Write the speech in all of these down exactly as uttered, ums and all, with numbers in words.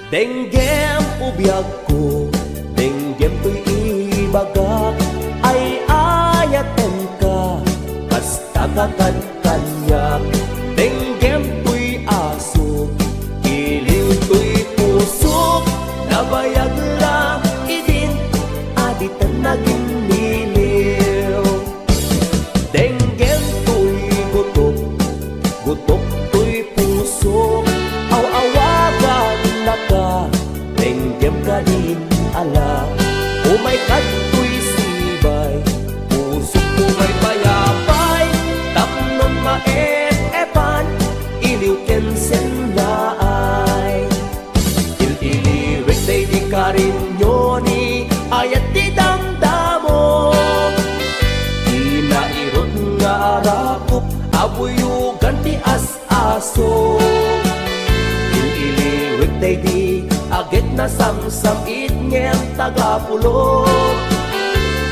Denggem, o biagko, denggem toy ibagak, ay-ayatenka, kasta ka kad kaniak. Denggem toy asuk, iliw toy pusok, nabayag la idin, a ditan nagimmiliw. Denggem toy gutok, gutok toy pusok, aw-awagannaka, denggem kadin ala. Umay kadtoy sibay, pusok, umay payapay, tapnon maep-epan, iliw ken sennaay. Il-iliwek daydi karinyo ni ayat ti damdamo. Ti nairut nga arakup a buyogan ti as-aso. Il-iliwek daydi agek nasamsam-it ngem tagapulot.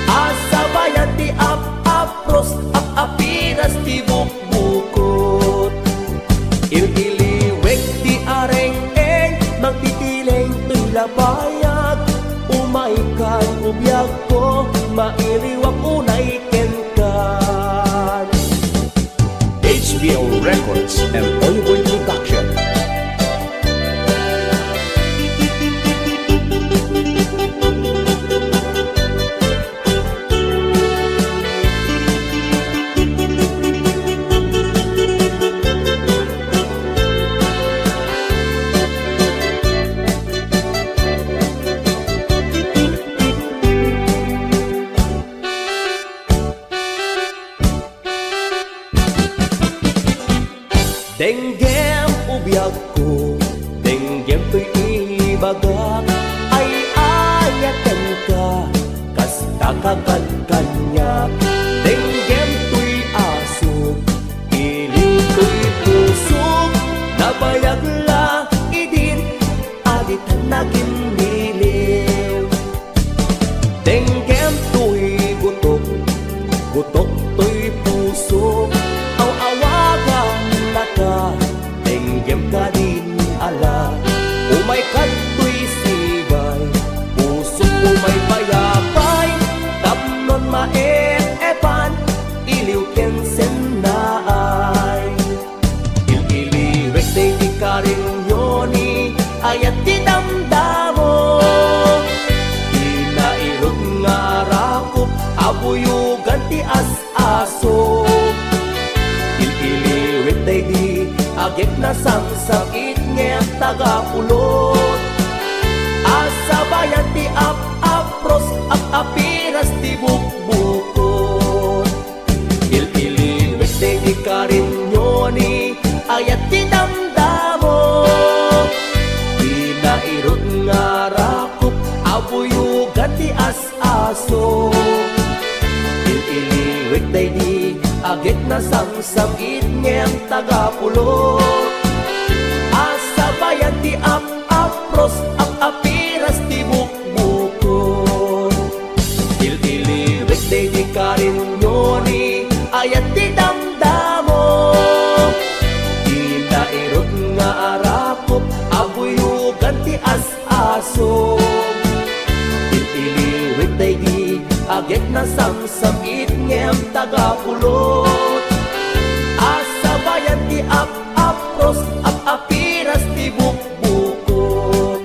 Asabayan ti ap-apros, ap-apiras ti buk- bukot. Il-iliwek ti areng-eng, mangtitileng toy lapayag. Umaykan, o biagko, mailiwak unay kenkan. H B O Records and Oyoboy Production. Denggem, o biagko, denggem toy ibagak, ay-ayatenka, kasta ka kad kaniak. Denggem toy asuk, iliw toy pusok, nabayag la idin, a ditan nagimmiliw. Denggem toy gutok, gutok toy pusok, aw-awagannaka, denggem kadin ala. Umay kadtoy sibay, pusok, umay payapay, tapnon maep-epan, iliw ken sennaay. Il-iliwek daydi karinyo ni ayat ti damdamo. Ti nairut nga arakup a buyogan ti as-aso. Il-iliwek daydi agek nasamsam-it ngem tagapulot. Asabayan ti ap-apros, ap-apiras ti bukbukot. Il-iliwek daydi karinyo ni ayat ti damdamo. Ti nairut nga arakup a buyogan ti as-aso. Il-iliwek daydi agek nasamsam-it ngem tagapulot. Asabayan ti ap-apros, ap-apiras ti bukbukot. Il-iliwek daydi karinyo ni ayat ti damdamo. Ti nairut nga arakup a buyogan ti as-aso. Il-iliwek daydi agek nasamsam-it ngem tagapulot. Asabayan ti ap-apros, ap-apiras ti bukbukot.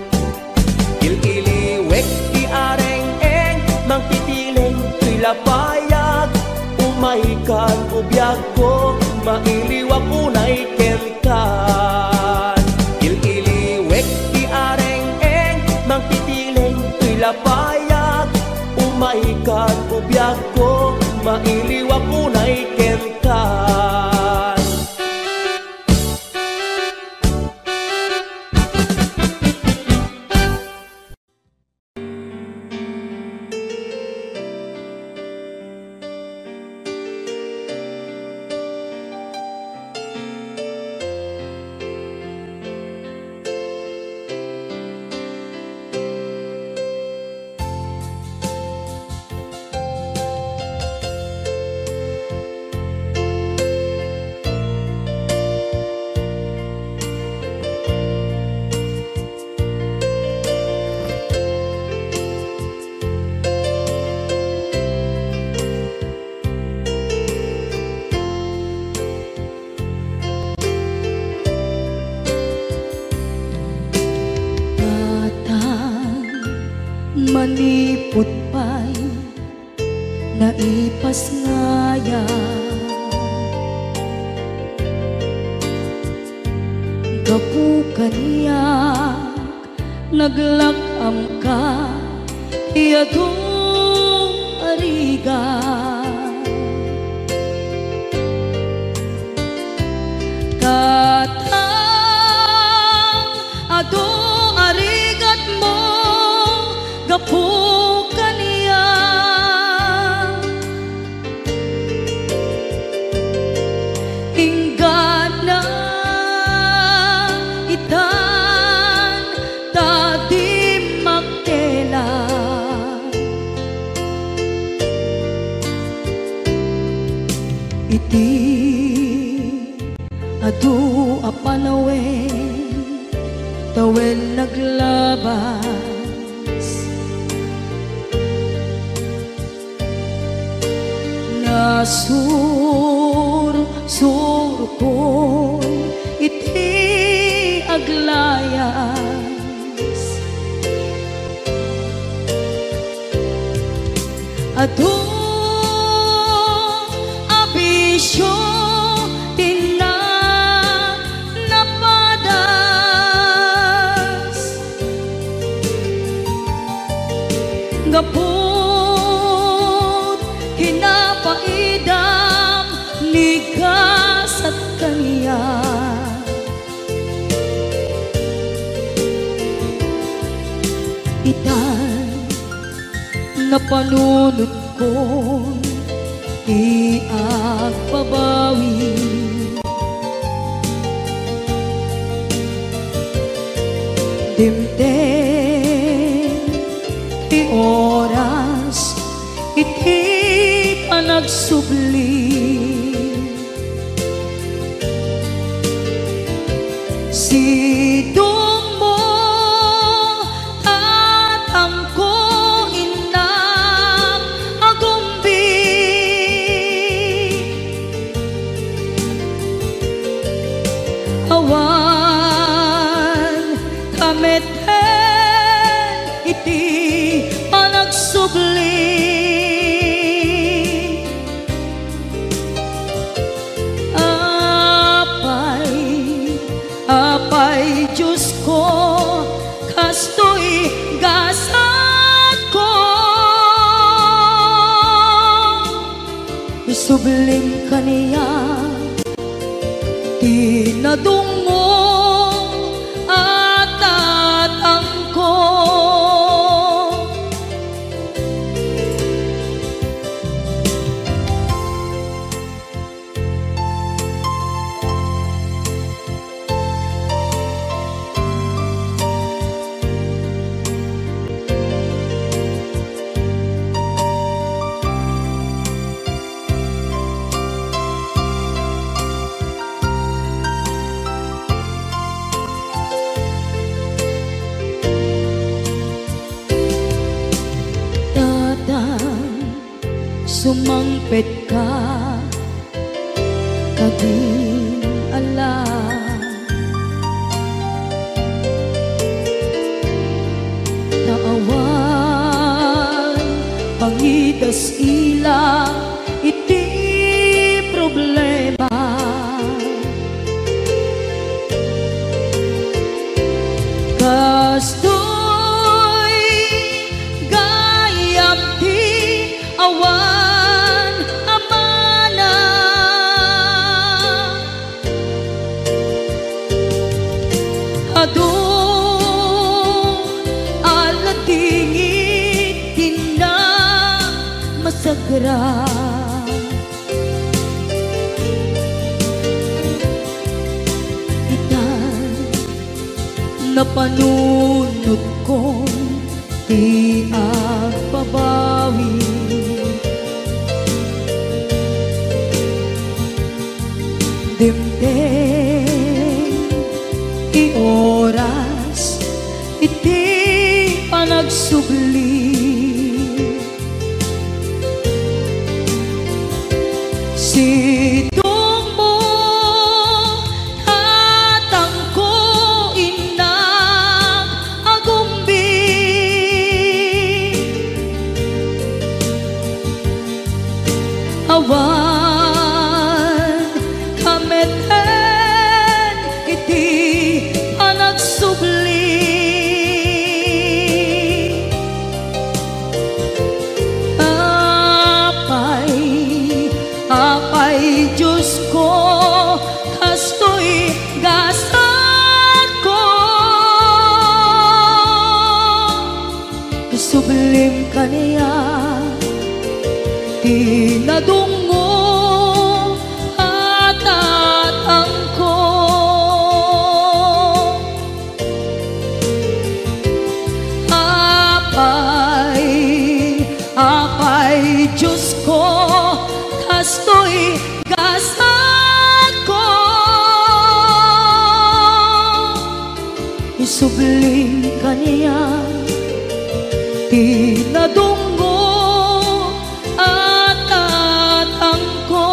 Il-iliwek ti areng-eng, mangtitileng toy lapayag. Umaykan, o biagko, mailiwak unay kenkan. Il-iliwek ti areng-eng, mangtitileng toy lapayag. Umaykan, o biagko, mailiwak unay kenkan. Ngaya gapu kaniak, naglak-amka ti adu a rigat. Tatang, adu a rigatmo gapu kaniak. Inggana itan ta di makela. Iti adu a panawen, tawen naglabas. Nasursurkon iti aglayas. Adu a bisio ti napadas. Gapu kinapaidam ni gasat kaniak. Itan napanunotkon ti agbabawi. Dimteng ti oras iti panagsubli. Sidongmo, tatangko, innak, agumbi. Awan ka met iti panagsubli. Apay, Apay Diosko, kastoy gasatko. Isublim kaniak ti nadungngong a tatangko. Tatang, sumangpetka kadin ala. Ta awan pangidas-ila iti problema. Kastoy gayam ti awan a mana. Adu a ladingit ti namasagra. Ita, napanunotkon ti agbabawi. Dimteng ti oras iti panagsubli. Sidongmo, tatangko, innak, agumbi. Apay Diosko, kastoy gasatko. Sublim kaniak ti nadungngom a tatangko. Apay, Apay Diosko, kastoy gasatko. Isublim kaniak ti nadungngom a tatangko.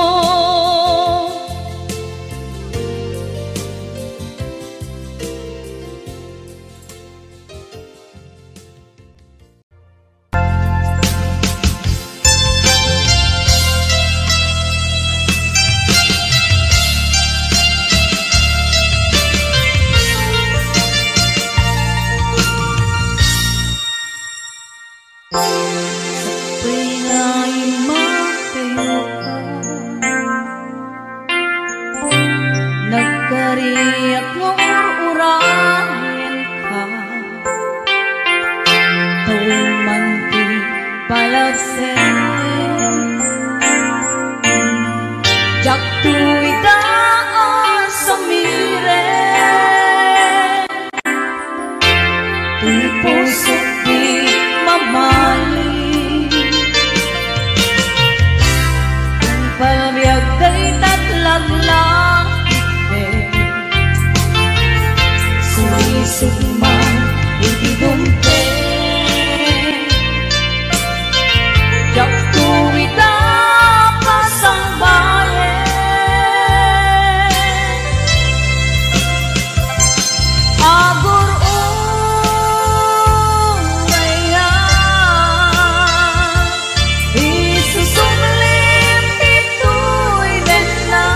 Sakbay nga immakayo ka, nagkariak nga ur-urayenka. Tawen man ti palagsen, diakto ita a samiren. Ti pusok di mamali. Tungpal biag dayta laglagipek. Sulisog man iti dumteng. Diakto ita pasangbayen. Agur-uraya, isusublim ditoy denna.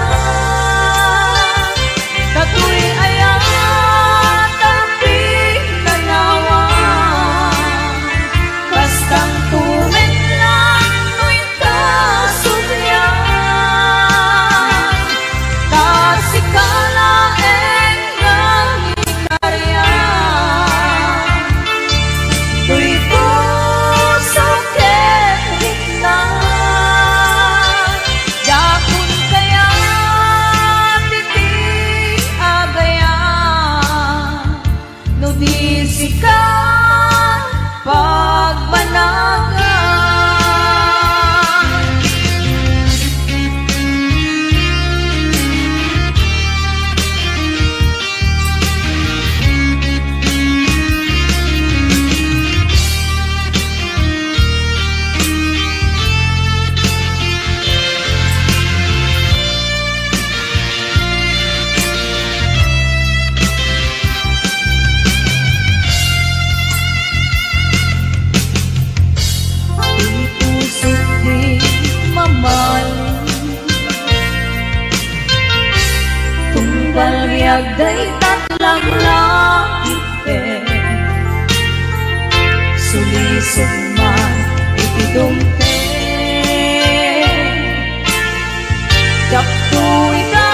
Datoy aya ta pinanawan, kastangto met laeng no inka sumilian. Ta sika laeng nga ikarian, toy puso ket rikna. Diakon kayat iti agayam no di sika pagbanagan. Ti pusok di mamali. Tunggal biag dayta laglagipek. Sulisog man iti dumteng. Diakto ita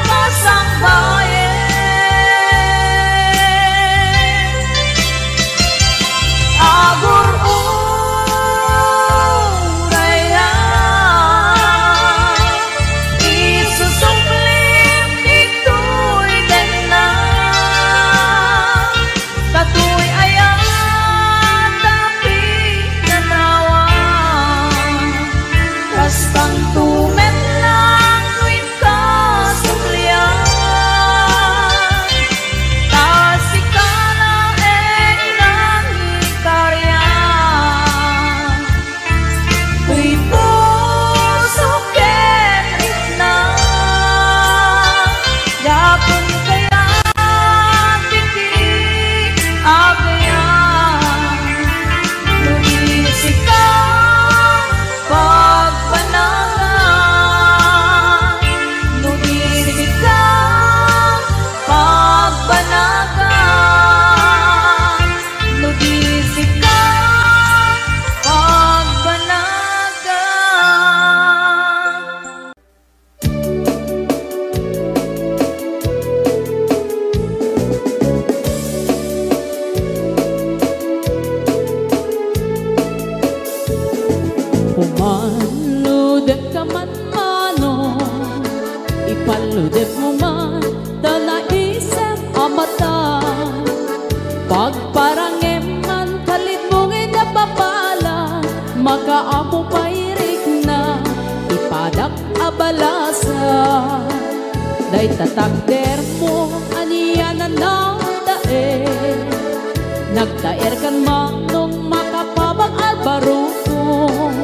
pasangbayen. Agur-uraya, isusublim ditoy denna. Datoy aya ta pinanawan, Ludetmo man, ta naisem a matan. Pagparangem man, kalitmo nga napapala, makaammo pay rikna, ipadak a balasa. Dayta takdermo, ania a nagtaer. Nagtaerkan manong makapabag a barukon.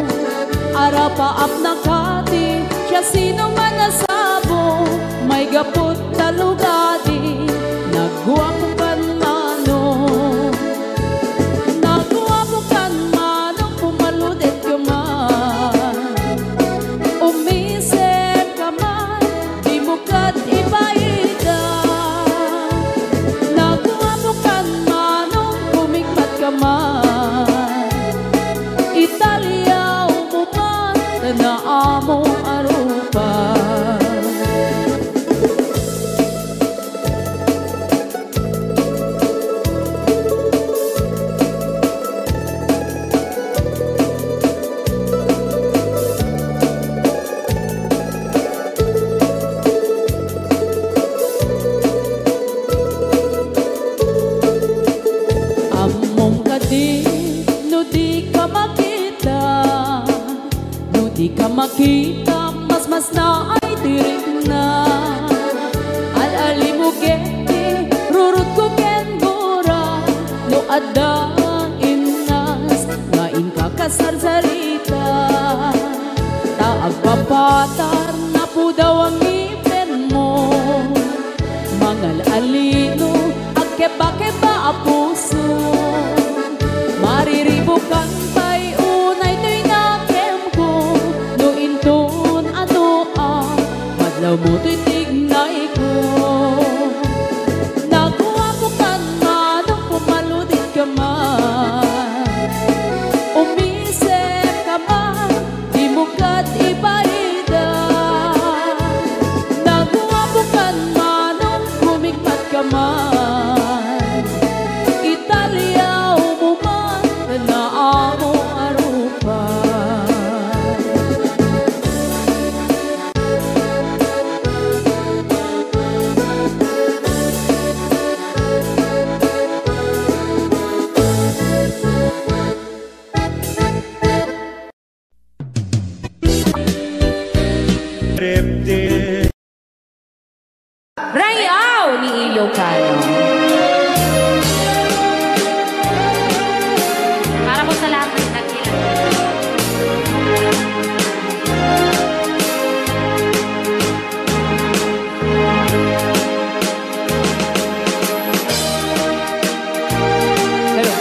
Arapaapna kadi, siasinoman a sabo, maigaput ta lugadi, naguapokan manong. Naguapokan manong, pumaludet ka man. Umisip ka man, dimo ket ibaida. Naguapokan manong, umikmat ka man. Italiawmo man, ta naammo a rupa. Ammom kadi no dika makita, no dika makita, masmasna ay ti rikna. Al-alimmo ketdi, rurutko ken gura, no adda innas nga inka kasarsarita. Ta agpapatar, napudaw a ngipenmo. Mangal-alino, agkebakeba a puso. Mariribukan pay unay toy nakemko, no inton ano a madlawmo toy tignayko. Naguapokan manong, pumaludet ka man. Umisip ka man, dimo ket ibaida. Naguapokan manong, umikmat ka man. Italiawmo man, naammo a rupa. Rayaw ni Ilocano. Para po sa lahat ng nagkilala. Hello.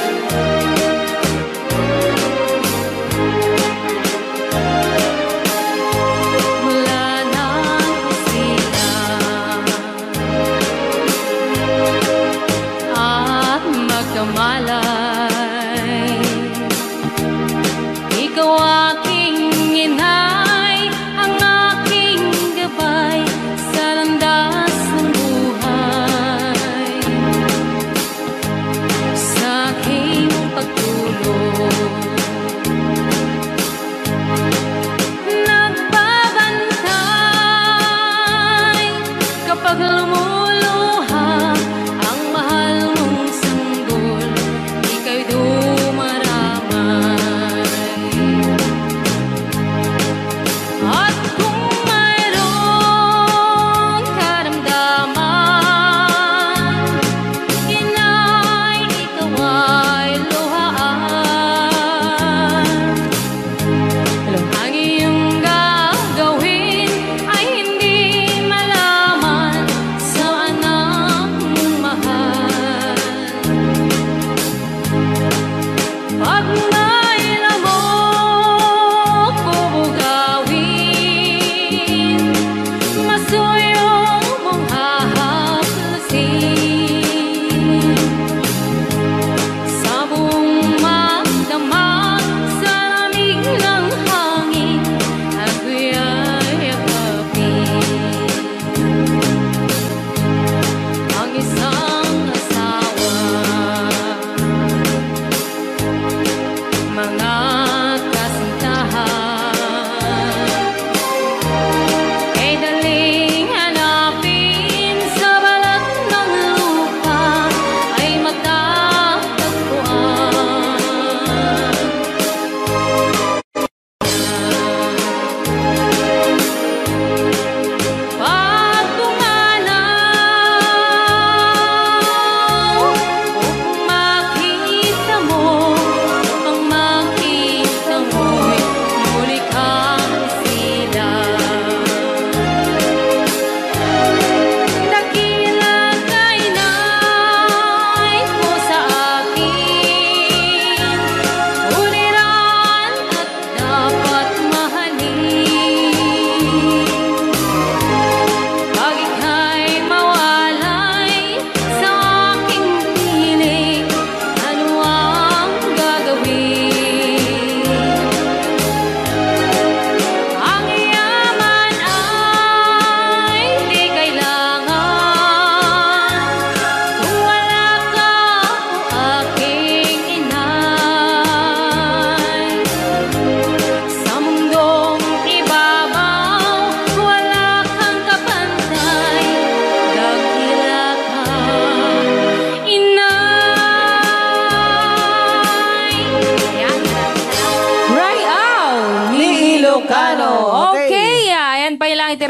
Mula nang sila lang iti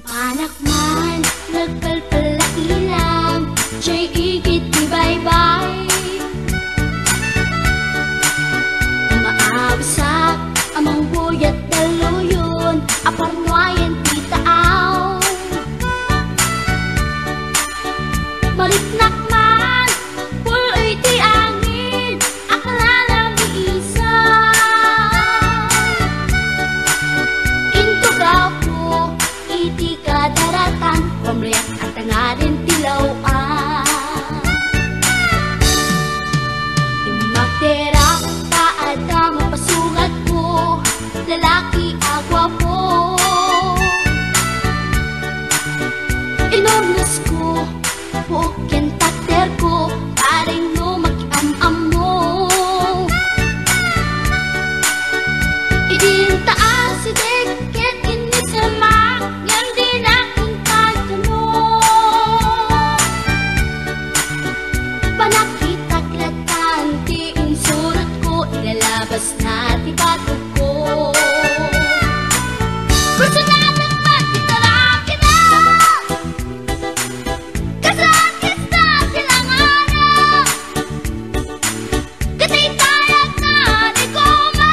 Panak man, nagpalpal la ilang, jay igid ti baybay. Maabisak a mangbuyat dalluyon, a parnuayen ti taaw. Mariknak man, puloy ti angin, a kalalamisan. Intugaw ko iti kadaratan, pamriak a tangarin ti law-an. Immakderak ta adda mapasungatko, lalaki a guapo. Inurnosko, buok ken takderko, pareng no makiam-ammo. Idinta a sideg ket innisemak, ngem dinak inkay tuno. Panakitak lattan ti insuratko, ilalabasna ti batogko. Personalan man ti tarakina. Kasakit sa silanganan. Katitayag na ni Goma.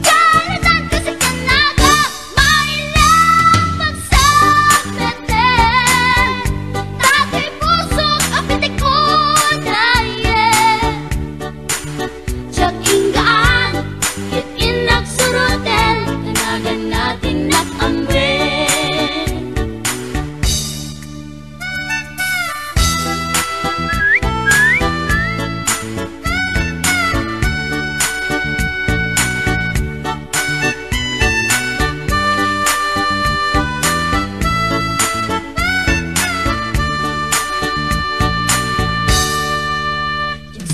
Jonathan kasi kanaga. Maila pagsapeten. Dati pusok a pitikodayen. Diak inggaan, ket innak suroten, kanagan natin nak amben.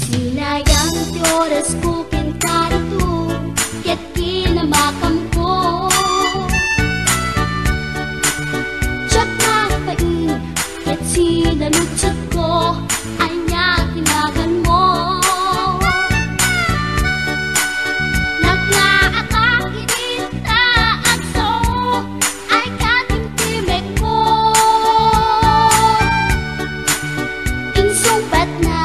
Sinayang ti orasko kenka dito, ket kinamakamko. Diak nagpain, ket sinaludsodko, ania ti naganmo? Nagngaatak idi ta agso, ay katimtimekko. Insungbatna.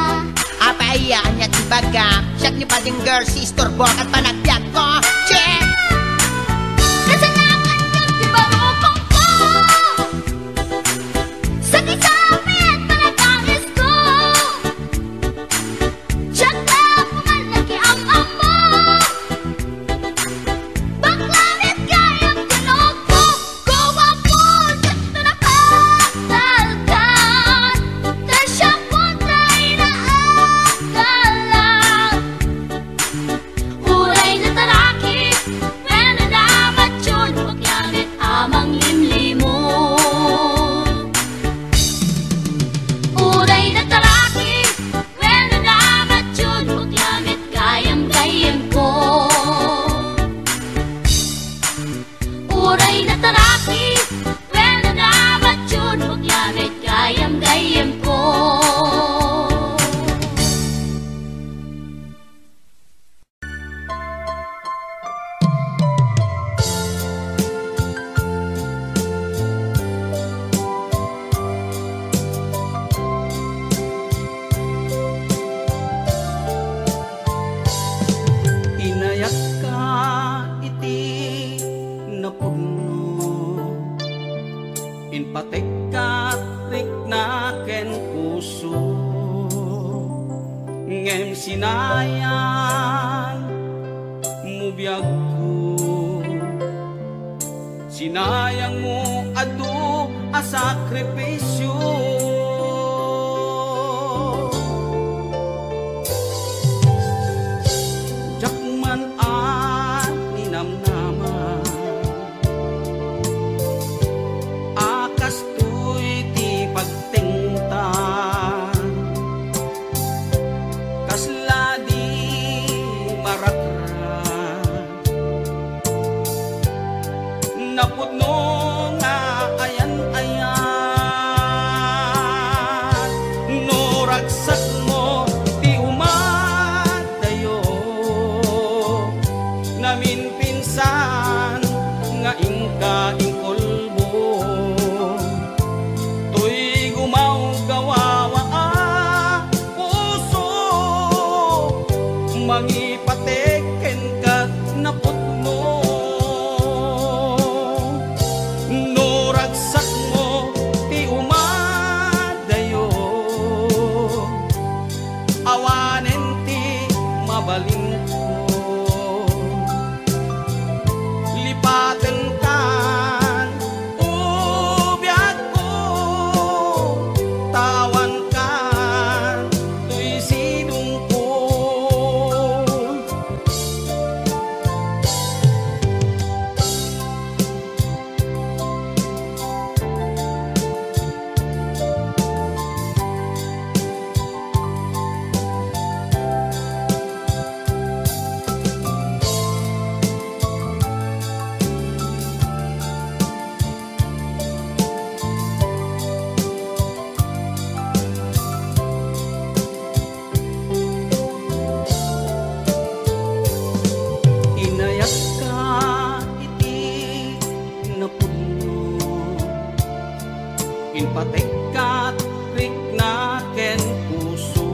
Apay aya, ania ti bagam? Siak ni Bading Girl, si istorbo ket panagbiagko. Che! Kasanakan ket ti barukongko. Sakit sa apit, panagdangesko. Diak la kuman nakiam-ammo. Bakla met gayam ti nokko, guwapo, diak to napatalkan. Ta siak pay ti naakalan. Uray nataraki, wenno namatyon, bakla met a manglimlimo. Uray nataraki, wenno namatyon, bakla met gayam-gayyemko. Uray nataraki, wenno namatyon, bakla met gayam-gayyemko. Inayakka iti napudno. Impatekka rikna ken puso, ngem sinayang mo biagko, sinayang mo adu a sakrifisio. Diak man a ninamnama a kastoy ti pagtengtan. Mangipatek kenka napudno. No ragsakmo ti umadayo, awanen ti mabalinko. Lipatenkan, o biagko, tawankan toy sidongko. Inayakka iti napudno. Impatekkat rikna ken puso.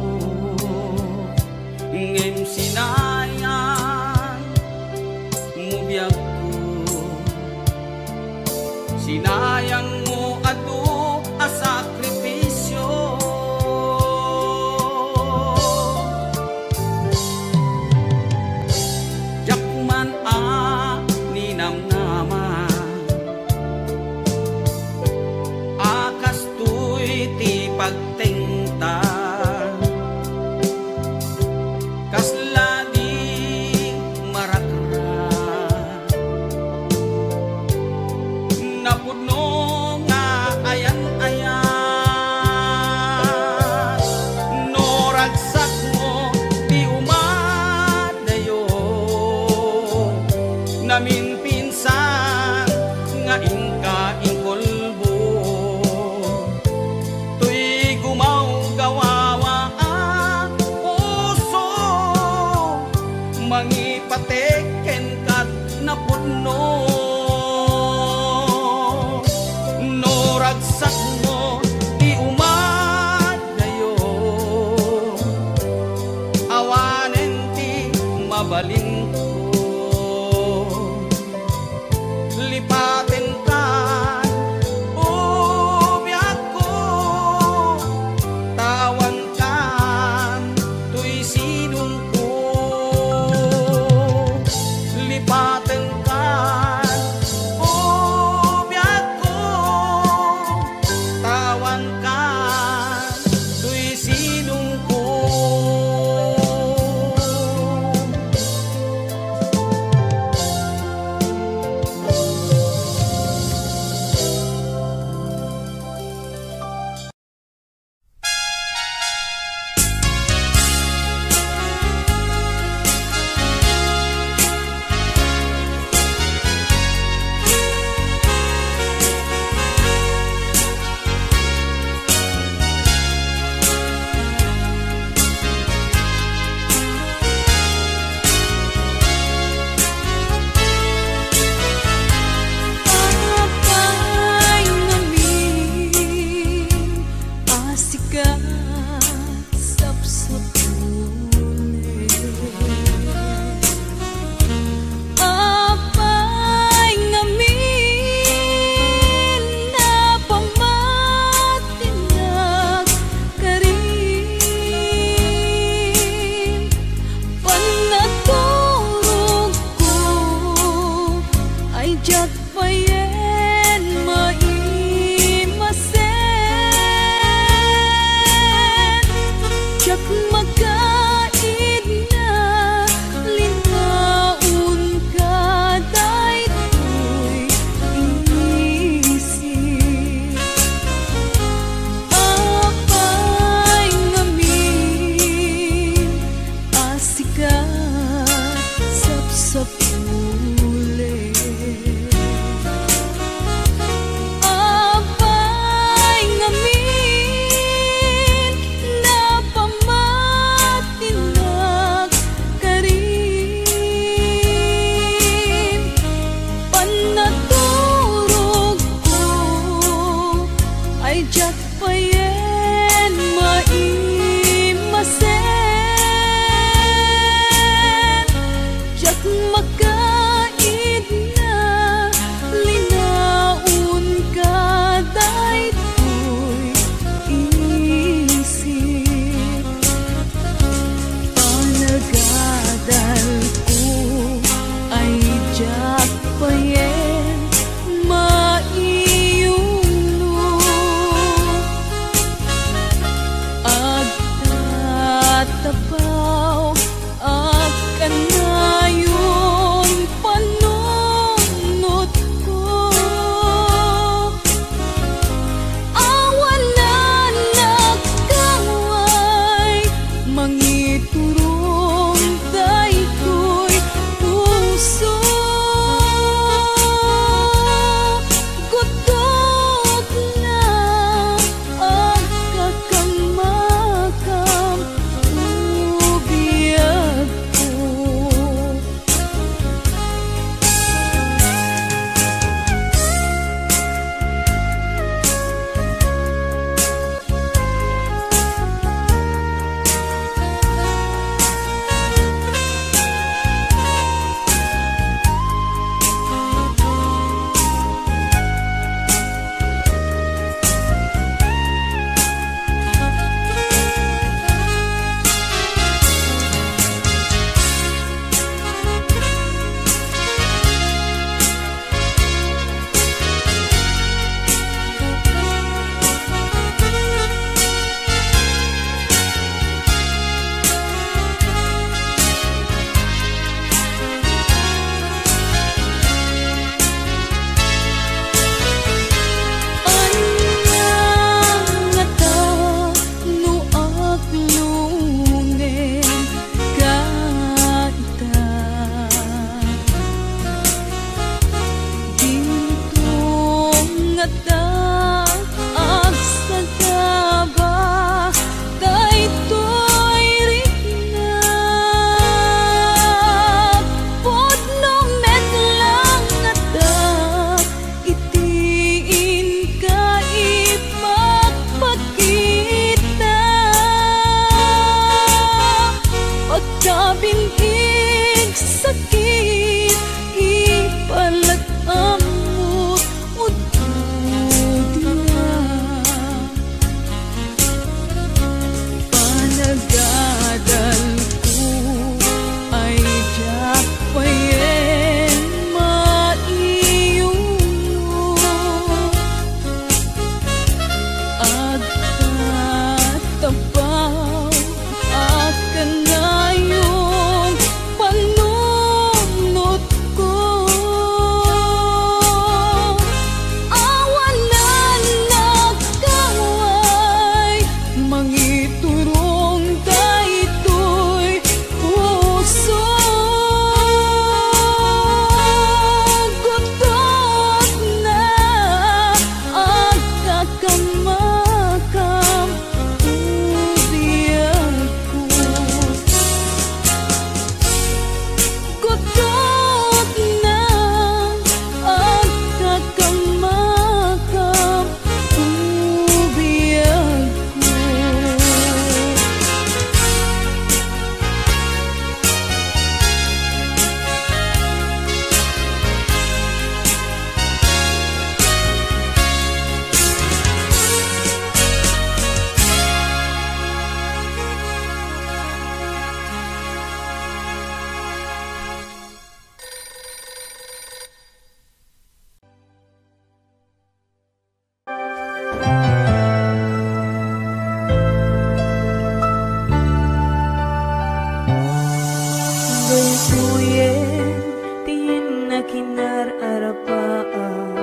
Ngem sinayang mo biagko. Sinayang mo adu a sakripisio. Diak man a ninamnama a kastoy ti pagtengta. Kasla di marakrak. Napudno nga ayan-ayat. No ragsakmo ti umadayo, naminpinsan nga inka inkolbo. Toy gumawgawawa a puso, mangipatek kenka napudno. No ragsakmo ti umadayo, awanen ti mabalinko. Lipatenkan, o biagko, tawankan toy sidongko. Lipatenkan, o biagko, tawankan toy sidongko. Kaidna, linaonka daytoy isip. Panagadalko ay diak payen maiyuno. Agtatapaw a kanayon panunotko. Awan a nagkaway mangiturong daytoy puso. Gutok na agkakammakam, o biagko. Ania ngata no aglungem ka ita? Dinto ngata agsagaba daytoy rikna. Pudno met lang ngata iti inka ipakpakita. Pagkabindig sakit, ipalag-ammo, ududina. Panagadalko ay diak payen maiyuno. Agtatapaw a kanayon panunotko. Awan a nagkaway mangiturong daytoy puso. Gutok na agkakammakam, o biagko. Gutok na agkakammakam, o biagko. Daytoyen ti innak inar-arabaan.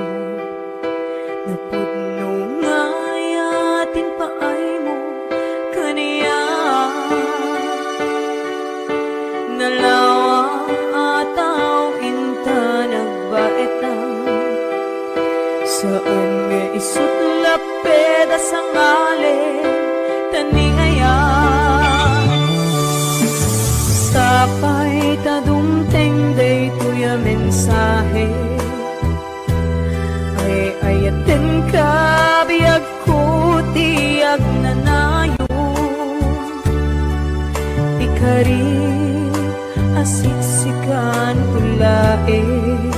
Napudno nga ayaten paaymo kaniak. Nalawa a tao inta nagbaetan. Saan nga isut' lapped a sangalen ta ni ayat. Sapay ta dumteng daytoy a mensahe. Ay, ayatenka, biagko, ti agnanayon. Ti kari a Siksikan ko laeng,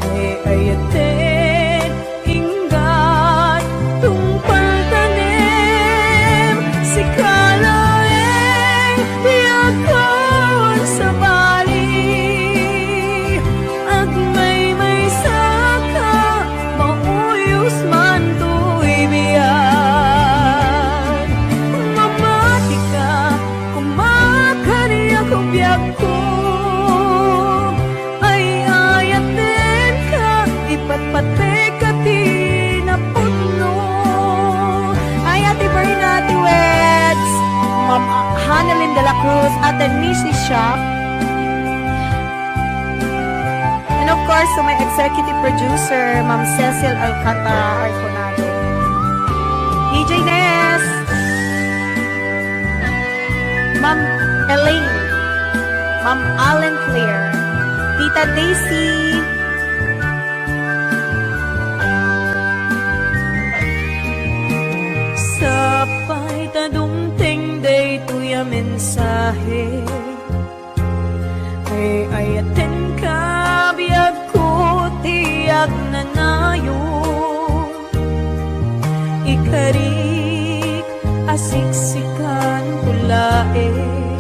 ay-ayaten, inggat tungpal tanem, sika laeng ti agkawan sabali. Agmaymaysaka, mauyos man toy biag. Mamatika, koma kaniak biagko. Ay-ayatenka, ipatpateka ti napudno. Ay, Ate Berna, duets. Ma'am Hanalyn de la Cruz, Ate Missy Shop. And of course, to my executive producer, Ma'am Cecil Alcantara Arconado. D J Ness, Ma'am Elaine, Ma'am Allen Claire, Tita Daisy. Sapay ta dumteng daytoy a mensahe. Ay-ayatenka, biagko, ti agnanayon. Ikarik a siksikan ko laeng.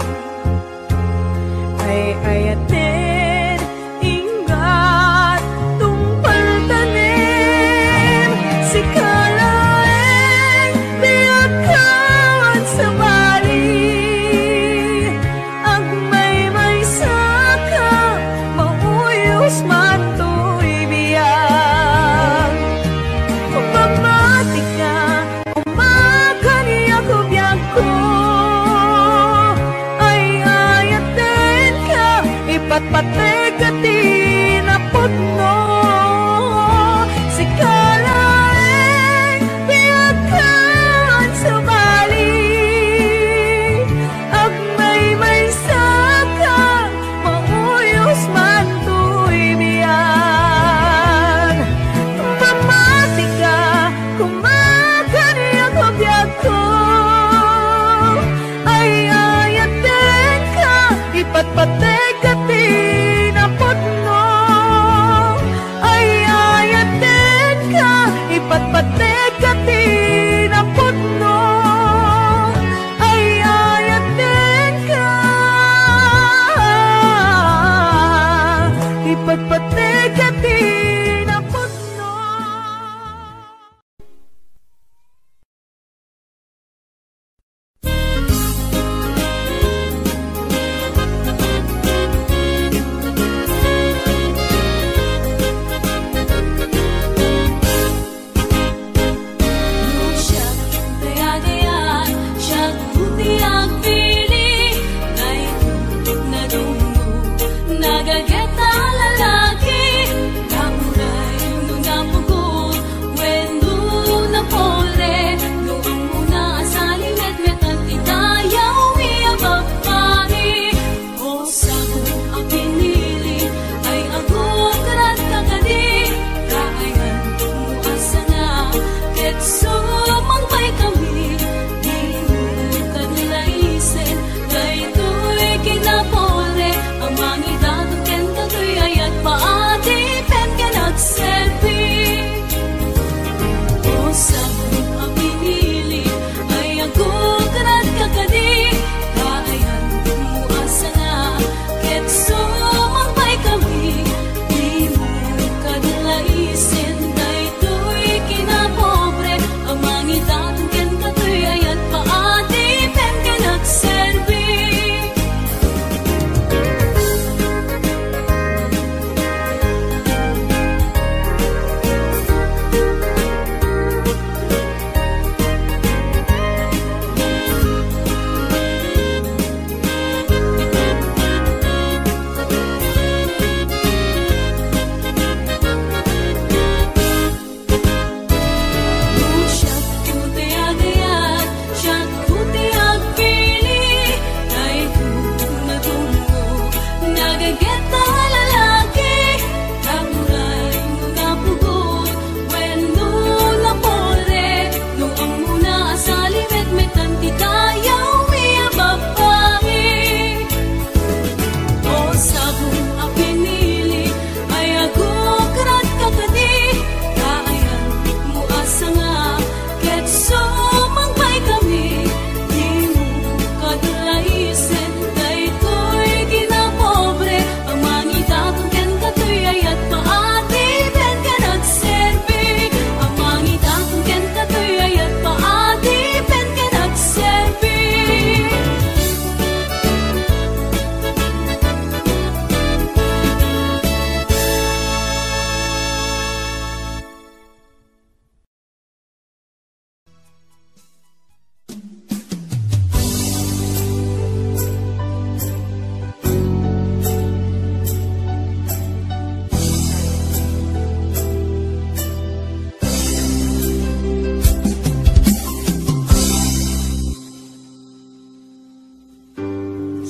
Ay-ayaten, inggat tungpal tanem, sika laeng ti agkawan sabali. Agmaymaysaka, mauyos man toy biag. Mamatika, koma kaniak biagko.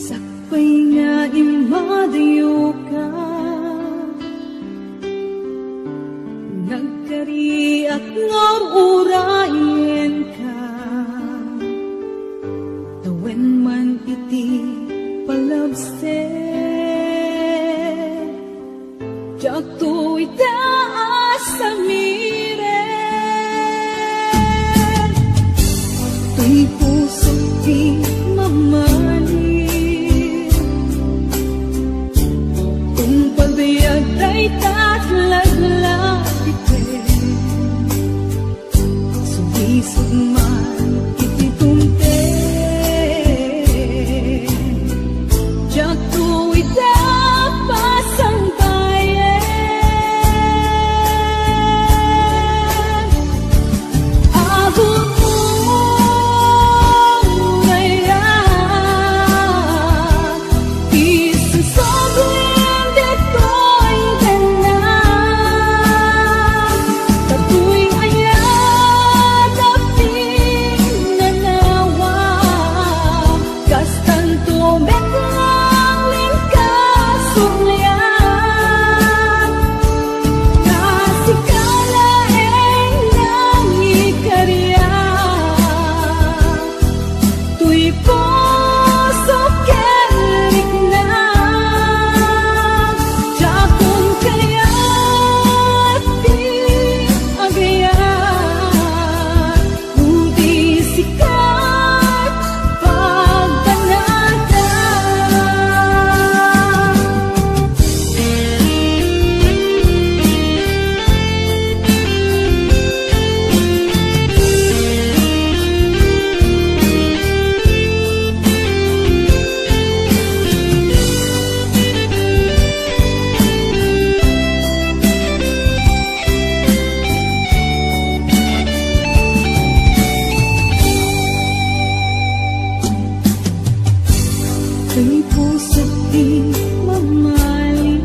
Sakbay nga immadayoka, nagkariak nga ur-urayenka. Tawen man iti palabser, diakto ita a samiren. Toy pusok ti mamali, tungpal biag dayta a laglagipem. Sumisog man iti dumteng, diakto ita pasangbayen. Agur-urayak, isu sublim ditoy tengnga. Datoy ayat a pinanawa, kastanto met laeng ti kasublian. Nga sika laeng nangikariak, toy pusok ken riknak, diakon kayat ti agayat, no di sika pagbanatan. Ti pusok ti mamali,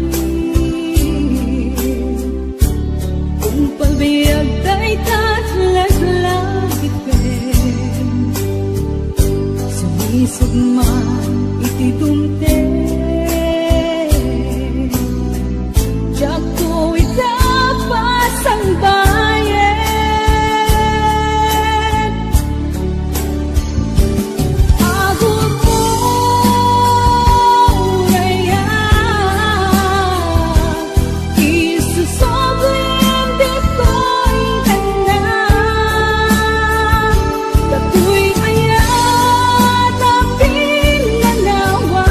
tungpal biag dayta a laglagipem. Sumisog man iti dumteng, diakto ita pasangbayen. Agur-urayak, isu sublim ditoy tengnga. Datoy ayat a pinanawa,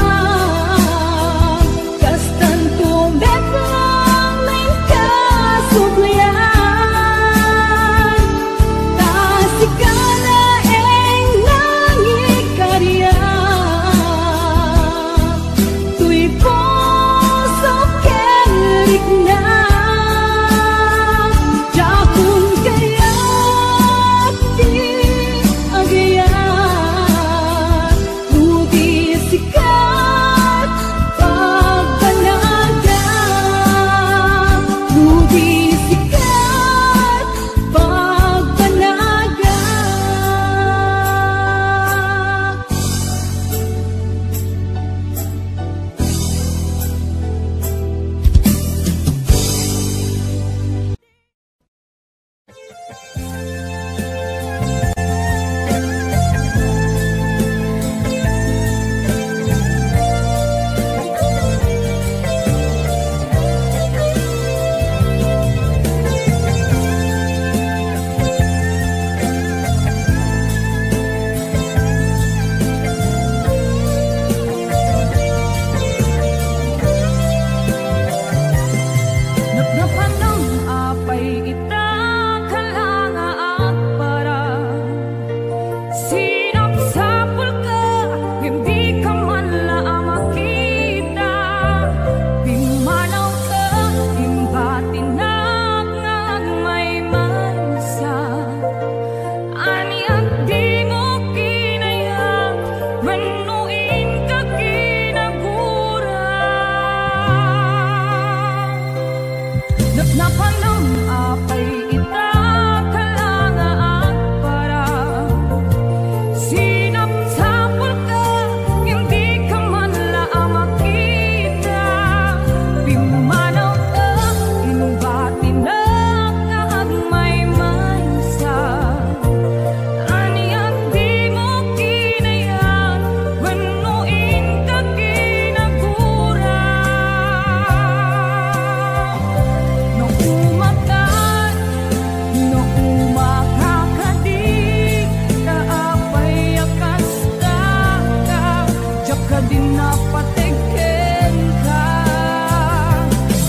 Dinna pateg kenka,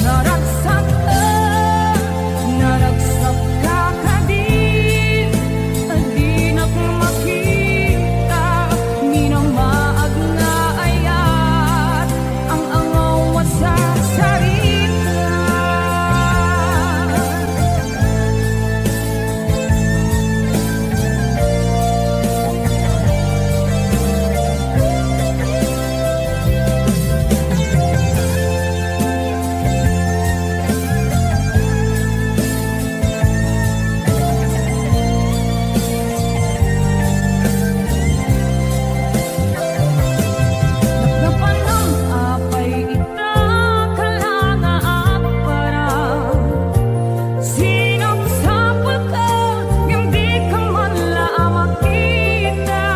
naragsak, naragsak ka kadin, dinak makita, minamaag nga ayat, ang angaw a sarsarita. Napnapan ang apay ita, kala nga agparang. Sinapsapek, ngem dika man la a makita.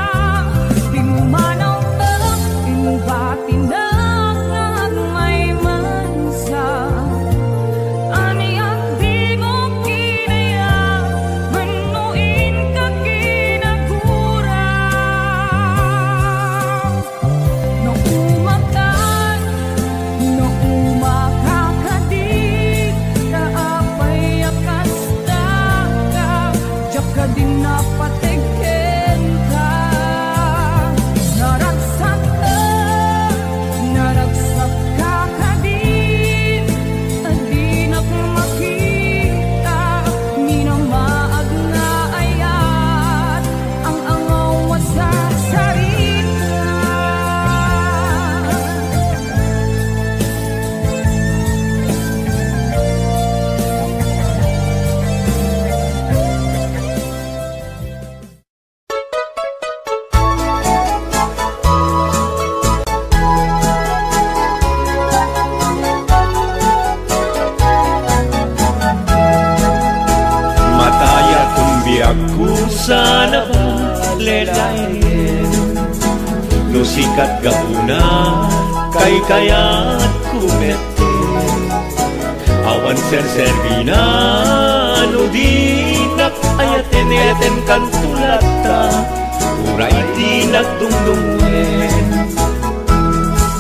Pimmanawtek, imbatinek nga agmaymaysa. Ania dimo kinayat, wenno inka kinagura? No umakan, no umaka kadi, ta apay a kasta ka, diak kadi napateg kenka. Naragsak, naragsak ka kadi, dinak makita, minamaag nga ayat, ang angaw a sarsarita. Matayakon biagko sana pun ledayen. No sikat gapuna, kaykayatko met. Awan serserbina no dinak ayaten, ayaten kanto latta, uray dinak dungdungen.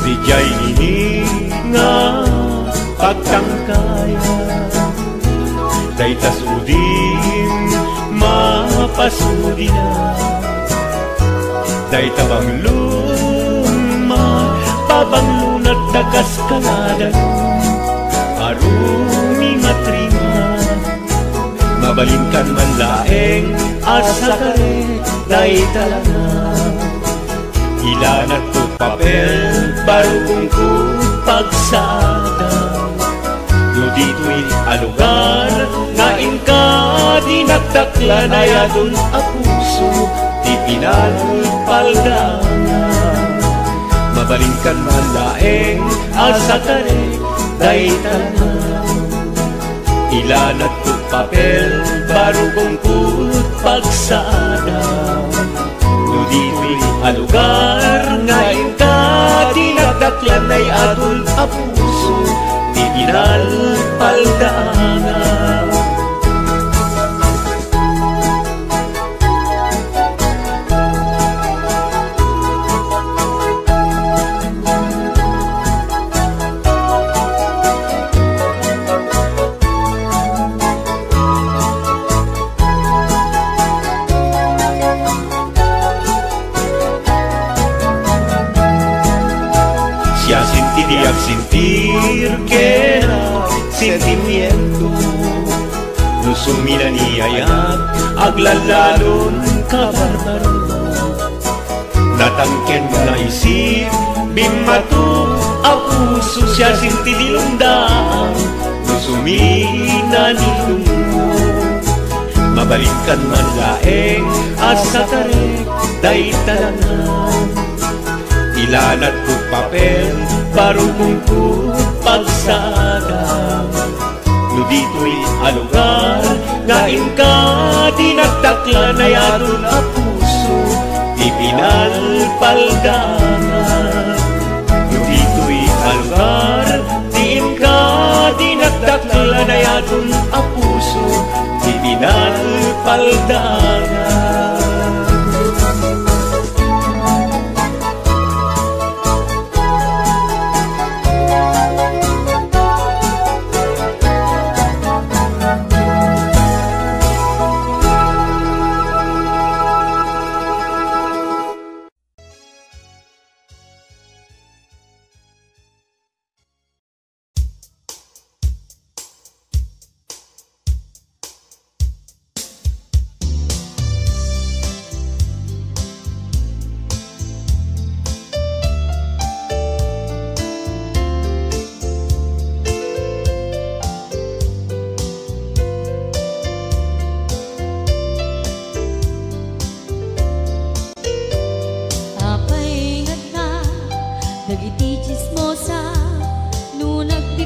Didiay ini nga pagtangkaya, dayta sudim mapasudina. Dayta banglom, mapabanglona ta kas kaladan a rumimatrima. Mabalinkan man laeng a sakarek dayta langa. Ilanak to papel, barukongko pagsaada. No ditoy a lugar nga inka dinakdaklan, ayadon a puso ti pinalpaldana. Mabalinkan man laeng a sakarek dayta langa. Ilanak to papel, barukongko pagsaada. No ditoy a lugar nga inka dinakdaklan, ayadon a puso ti pinalpaldana. Siasintidi agsentir ken sentimiento. No suminaniayak, aglallalon kabarbaro. Natangken nga isip, bimmato a puso, siasintidi lungdaang no suminanilungmo. Mabalinkan man laeng a sakarek dayta langa. Ilanak to papel, barukongko pagsaada. No ditoy a lugar nga inka dinakdaklan, ayadon a puso ti pinalpaldana. No ditoy a lugar ti inka dinakdaklan, ayadon a puso ti pinalpaldana.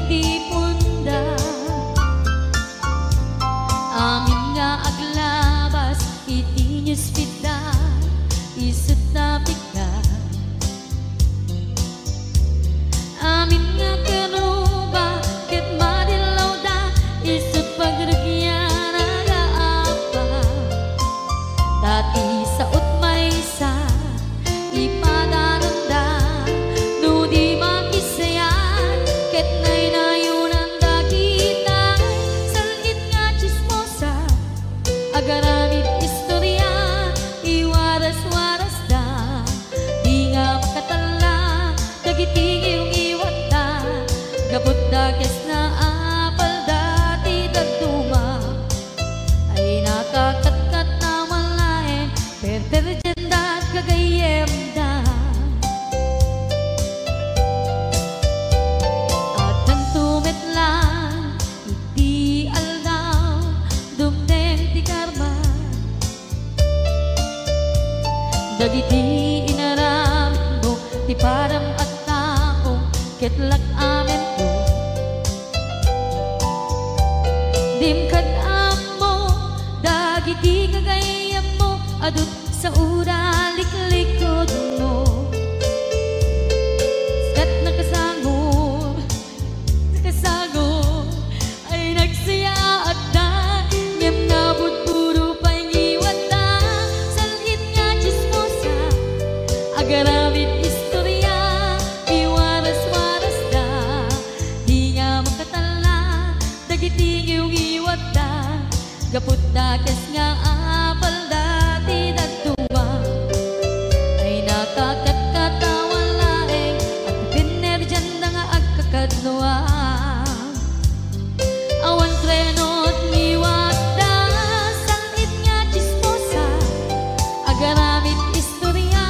Tipunda. Amin nga aglabas iti newsfeed da, isut' napigda. Amin nga karuba ket madillawda, isut' pagrugian nga appa. Ta ti sao't maysa, ipadananda no di makisayat, ket naynayonanda kitay. Sal-it nga tsismosa, agaramid istoria, iwaras-warasda. Di nga makatalla dagiti ngiwngiwatda, gapu ta kes nga apalda ti dadduma. Ay nakakatkat awan laeng perperdianda gagayyemda. Addanto met laeng iti aldaw, dumteng ti karma. Dagiti inaramidmo ti padam a tao ket lak-amento. Dim kad ammo dagiti gagayyemmo, adu ti saoda liklikudmo. Ket nakasangor, nakasangor, ay nagsayaatda, ngem nabudbudo pay ngiwatda. Sal-it nga tsismosa, agaramid istoria, iwaras-warasda. Di nga makatalla dagiti ngiwngiwatda, gapu ta kes nga apalda ti dadduma. Ay nakakatkat awan laeng, agpipinnerdianda nga agkakadnoan. Awan treno ti ngiwatda, sal-it nga tsismosa, agaramid istoria,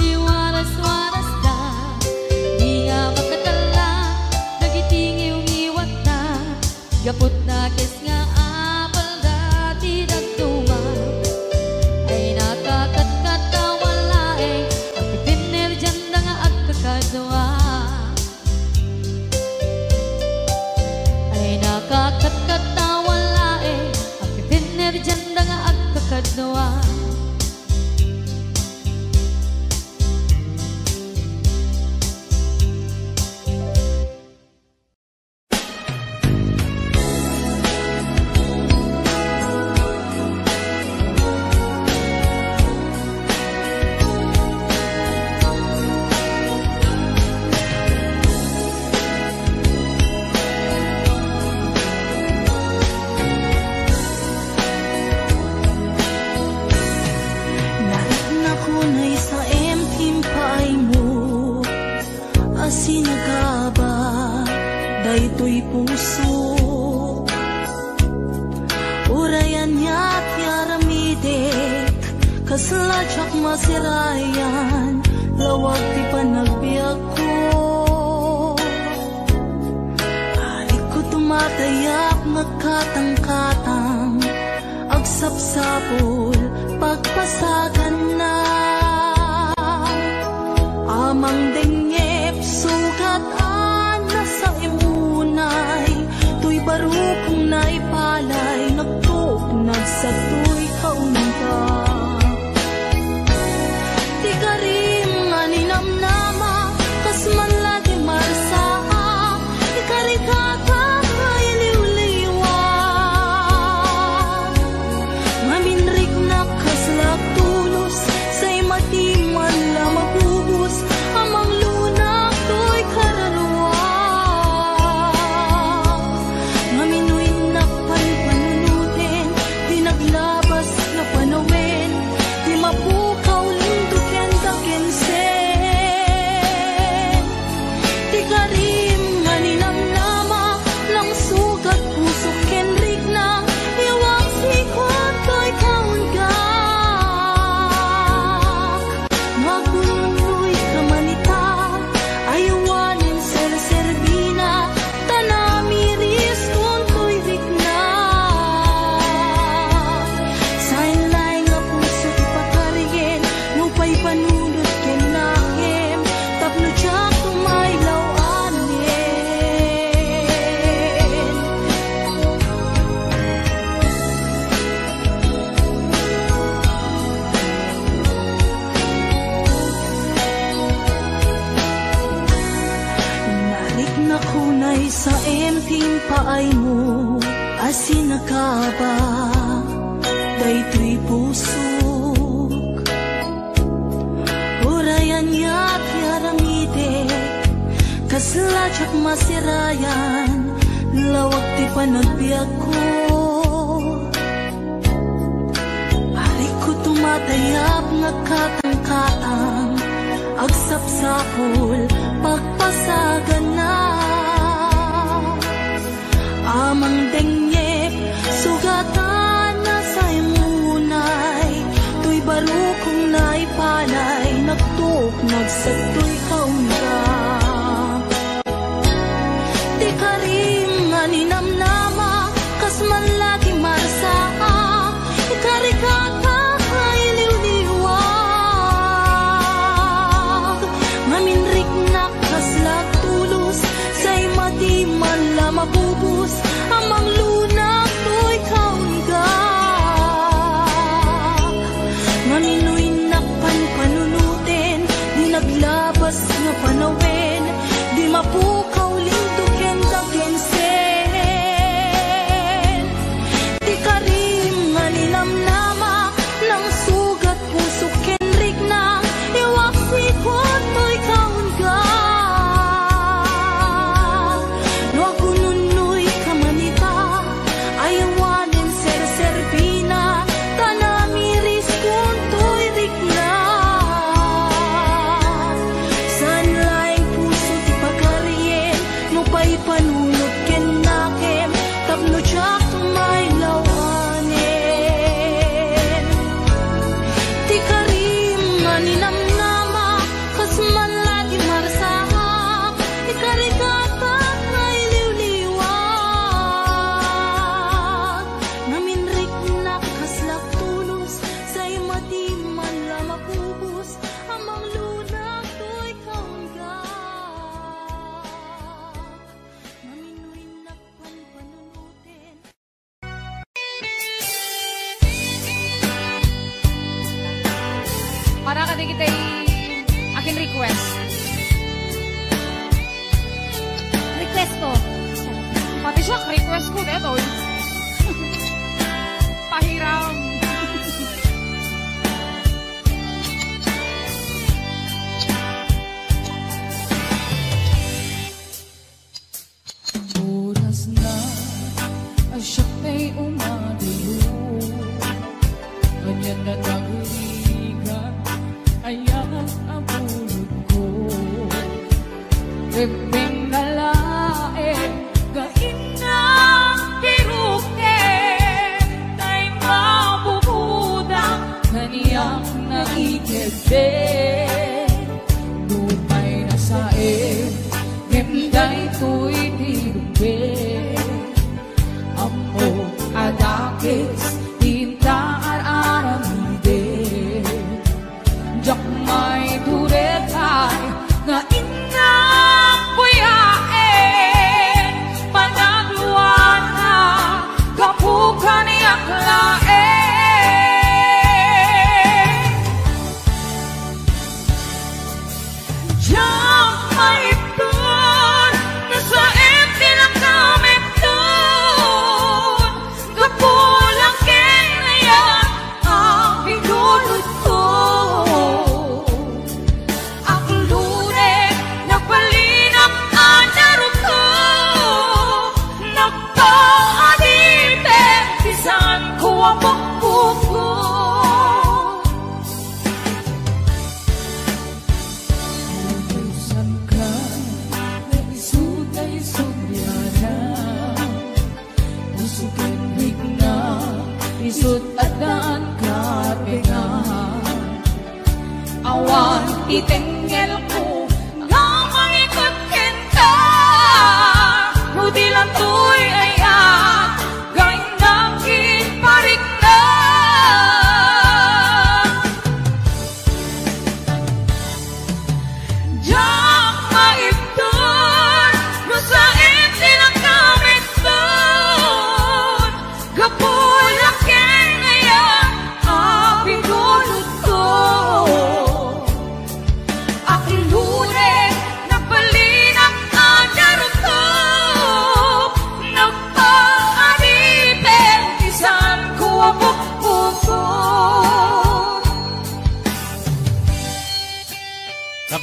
iwaras-warasda. Di nga makatalla dagiti ngiwngiwatda, gapu ta kes nga apalda ti dadduma. Ay nakakatkat awan laeng, agpipinnerdianda nga agkakadua. Ay nakakatkat awan laeng, agpipinnerdianda nga agkakadua. Nariknak unay sa M T M paaymo. A sinagaba daytoy puso. Uray ania ti aramidek, kasla diak masirayan, lawag ti panagbiagko. Arigko tumatayab, nagkatangkatang, agsapsapul, pagpasaganna. Amang dengngep, sukat a nasaem unay, toy barukong naipalay, nagtuknad satoy kaunda. Ti karim nga ninamnama, kas man la ti marsaak, ikarikaka nga iliwliwa. Ngamin riknak kasla tulos, say mati man la mabubos, amang lunak toy kararua. Ngamin no innak panpanunuten, ti naglab Saem ti impaaymo a sinakaba daytoy pusok. Uray ania ti aramidek, kasla diak masirayan, lawag ti panagbiagko. Arigko tumatayab nga katangkatang, agsapsapul, pagpasagana. Amang dengngep, sugatan a saem unay, toy barukong naipanay, nagtuk, nagsadtoy kaunga. Ti karim nga ninamnama, kas man la ti marsaak, ikarikata nga iliwliwag. Ngamin riknak kasla tulos, say madi man la mabubos, a manglunak toy kaunga. Ngamin no innak panpanunuten, di naglabas nga panawen, di mapukaw lindo ken dagensen. Ti karim nga ninamnama, nangsugat pusok ken riknak, iwaksikon toy kaunga. No agununnoy ka man ita, ay awanen serserbina, ta namiriskon toy riknak. Saan laeng puso ti pakarien, no paipanunot ken nakem, tapno diak mailawanen. Ti karim nga ninamnama, kas man la ti marsaak, ikarikata nga iliwliwag. Ngamin riknak kasla tulos, say madi man la mabubos, a manglunak toy kaunga. Ngamin no innak panpanunuten. Para kadagiti akin request. Request ko. Pati siya, request ko, detoy. Pahiram. Orasna a siak tay umadiyo, ania nga nagrigat, aya a bulodko. Rebbeng nga laeng nga innak piruken, tay mabubudak, kaniak nangikeddeng. Nupay nasaem, ngem daytoy ti dumpe. Ammok a dakes ti inta ar-aramidek. Diak maiturekay nga innak buyaen, panagluana gapu kaniak laeng. Diak maited, nasaem ti lakam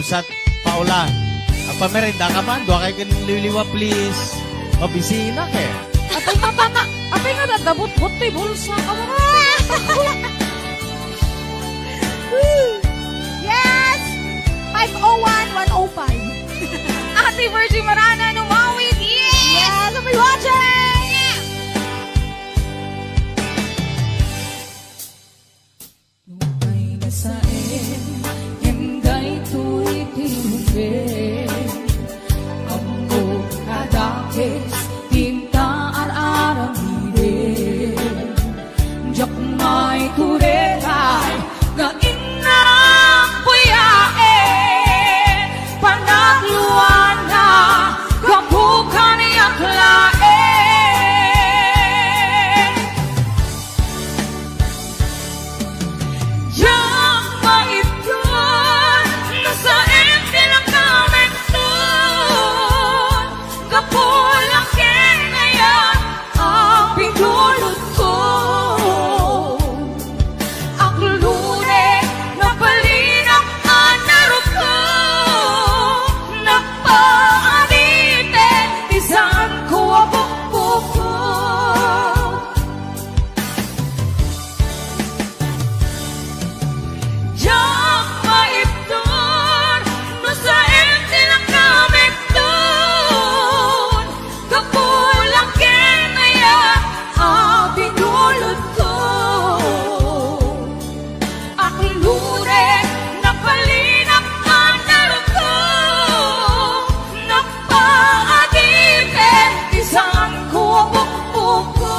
Sat Paula. Agpamerenda ka man, dua kay ken liwliwa, please. Mabisina ke. Apay nga tama, apay nga dadabot-bot ti bulsa. Amo nga. Yes! Five oh one, one oh five. Ate Virgie Maranan, umawit. Yes! Yes, I'll be watching! Nupay nasaen, ngem daytoy ti rumbeng. Ammok a dakes ti inta ar-aramiden. Diak maiturekay nga innang buyaen. Panagluana, gapu kaniak laeng. Diak maitdan, nasaen ti nakamekton. Gapu la ken aya a pinulotko. Aklone, napalinak a narukto. Nagpaaditen ti saanko a bukbukko. Diak maitdan, nasaen ti nakamekton. Gapu la ken aya a pinulotko. Aklone, napalinak a narukto. Nagpaaditen ti saanko a bukbukko.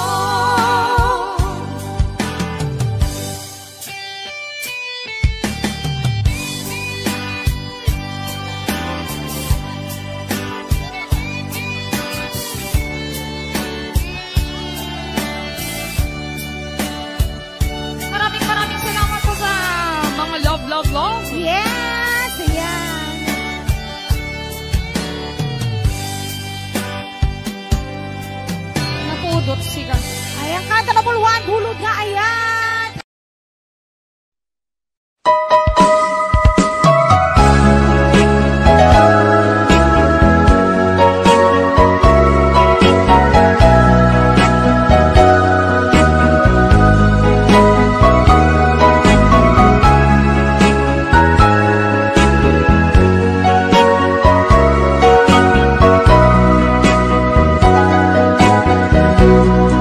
Maraming, maraming salamat po sa mga love, love, love. Yes, ayan. Napudot sila. Ayan, kanta na puluhan, bulod nga, ayan.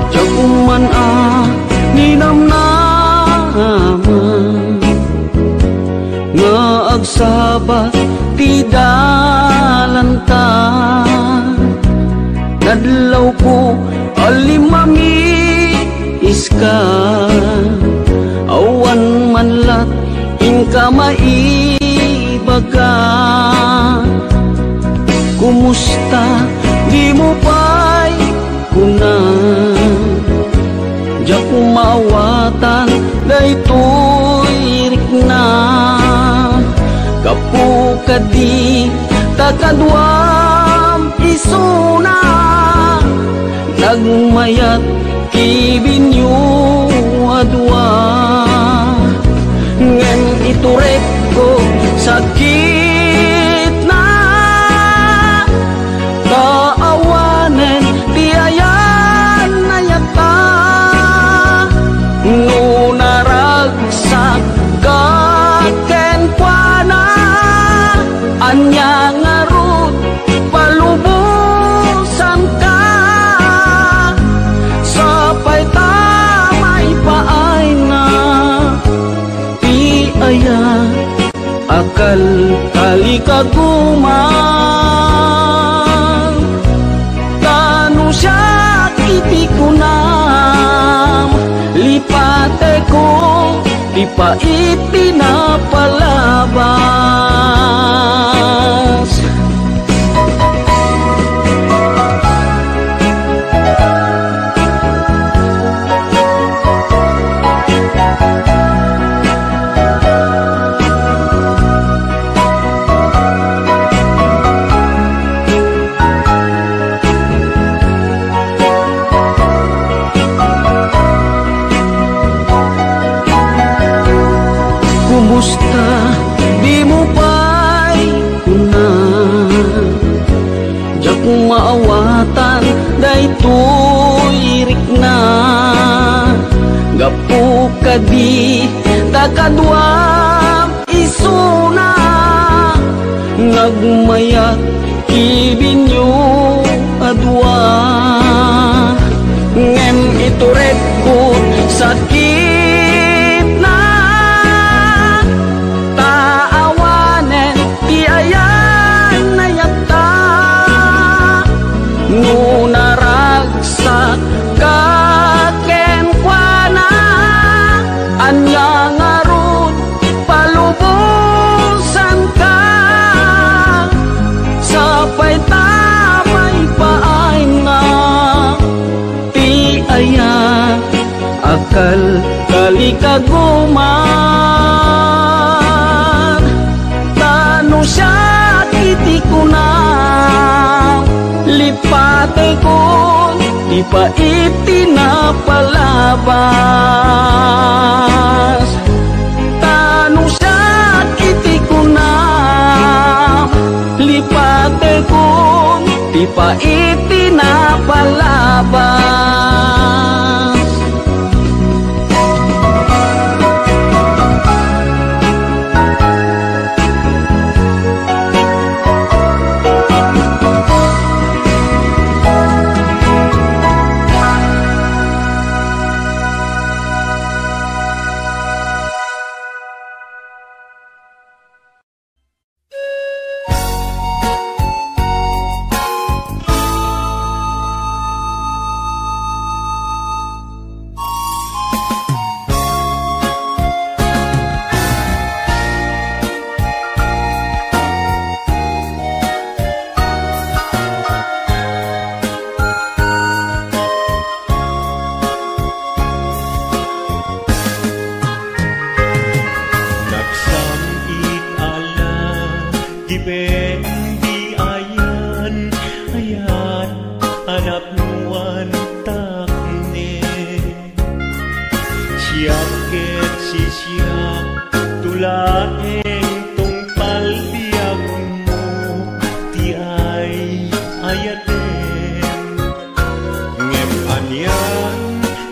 Diak man a ninamnama nga agsabat ti dalanta. Nadlawko a limmamiska, awan man lat inka maibaga. Kumusta? Dimo pay kuna. Diak maawatan daytoy rikna. Gapu kadi ta kaduam isuna, nagmayat ti binio a dua. Ngem iturekko sakitna, ta awanen ti ayan-ayatta. No naragsak ka kenkuana, ania ngarud palubosanka? Sapay ta maipaayna ti aya a kalkalikaguman. Ta no siak iti kunam, lipateko ti pait ti napalabas. Kumusta? Dimo pa Maawatan daytoy rikna, gapu kadi ta kaduam isuna, nagmayat ti binio a dua. Ngem itured ko sakitna, ta awanen ti ayan-ayatta. No naragsak ka kenkuana, ania ngarud palubosanka? Sapay ta paipaayna ti aya a kalkalikaguman. Ta no siak iti kuna, lipatekon ti pait ti napalabas. Ta no siak iti kuna, lipatekon ti pait ti napalabas. Nagsam-it a la, gipen di ayan-ayat a napnoan takne. Siak ket sisiak, tulaeng tungpal biagmo ti ay-ayatem. Ngem anian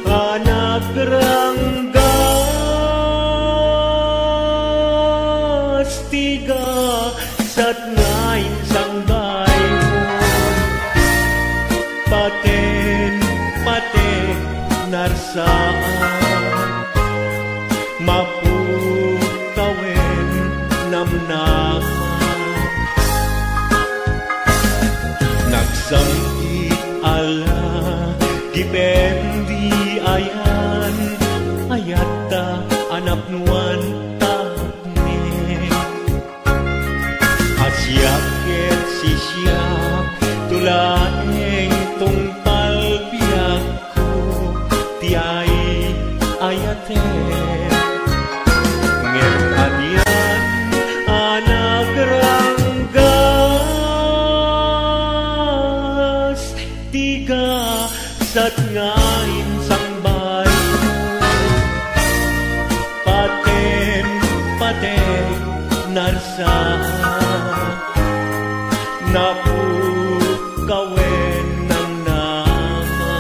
a nagranggas ti gasat nga insangbaymo, paten, paten, narsaak, mapukawen namnama. Nagsam-it a la, gipen di ayan-ayatta a napnoan takne. A siak ket sisiak, tulaeng tungpal biagko ti ay-ayatem. Ngem anian a nagranggas ti gasat nga insangbaymo, paten, paten, narsaak, napukawen namnama.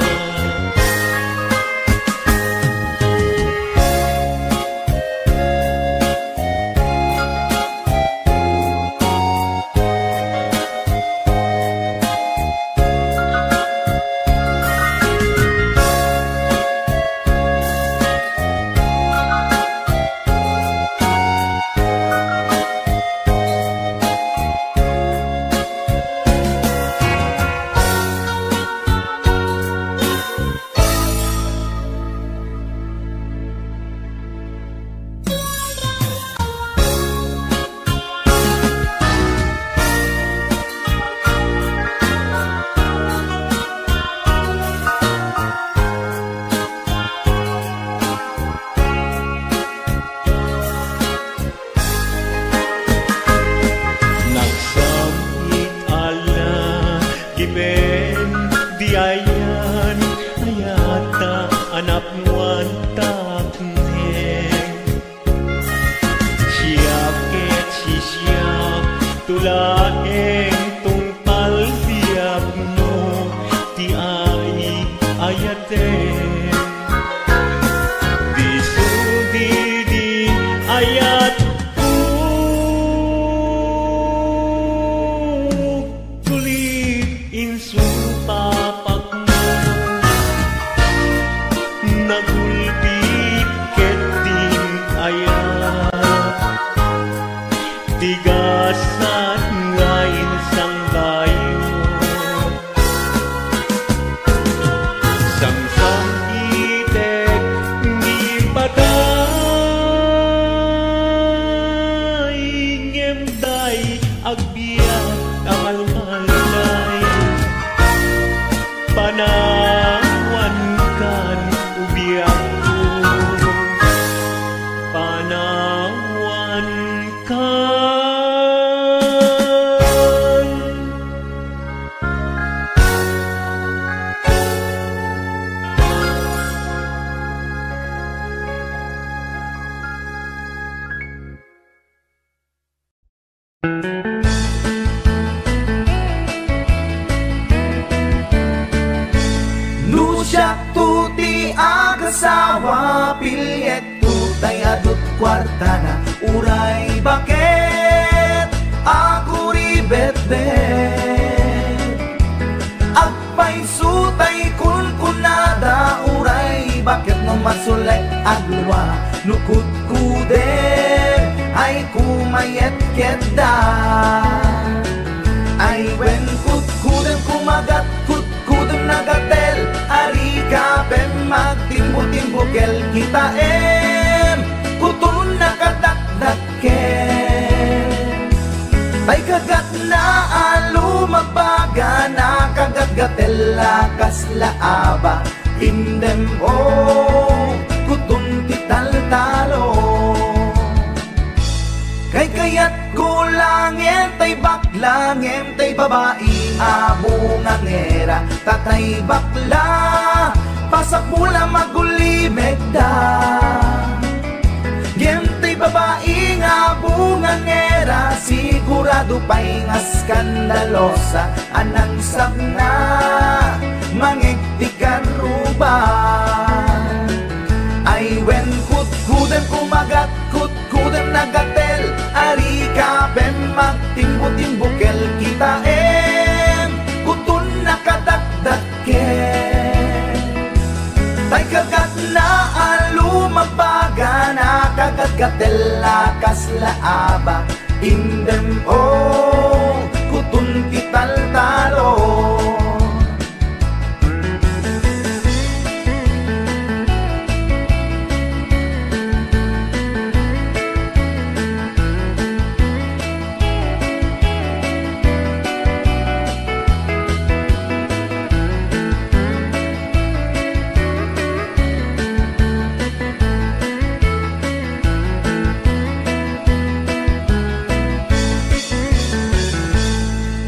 kuartana, uray baket a kuribetbet. Agpayso tay kunkunada, uray baket no masulek a dua, no kutkudem ay kumayet ketda. Ay wen kutkudem kumagat, kutkudem nagatel, arika pem magtimbo-timbo kel kitaem, kuton nakadakdakkel. Tay kagatna a lumagbaga, nakagatgatel a kasla aba, indem o, kuton ti taltalo. Kaykayatko laengen tay bakla ngem tay babai a bungangera, ta tay bakla, pasakmo la magulimekda. Ngem tay babai nga bungangera, sigurado pay nga skandalosa, a nangsakna, mangeg ti karruba. Ay wen kutkudem kumagat, kutkudem nagatel, arika pem magtimbo-timbo kel kitaem, kuton nakadakdakkel. Tay kagatna a lumagbaga, nakagatgatel a kasla aba, indem o, kuton ti taltalo.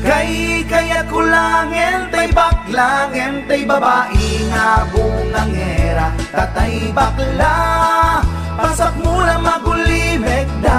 Kaykayatko laengen tay bakla ngem tay babai nga bungangera, ta tay bakla, pasakmo la magulimekda.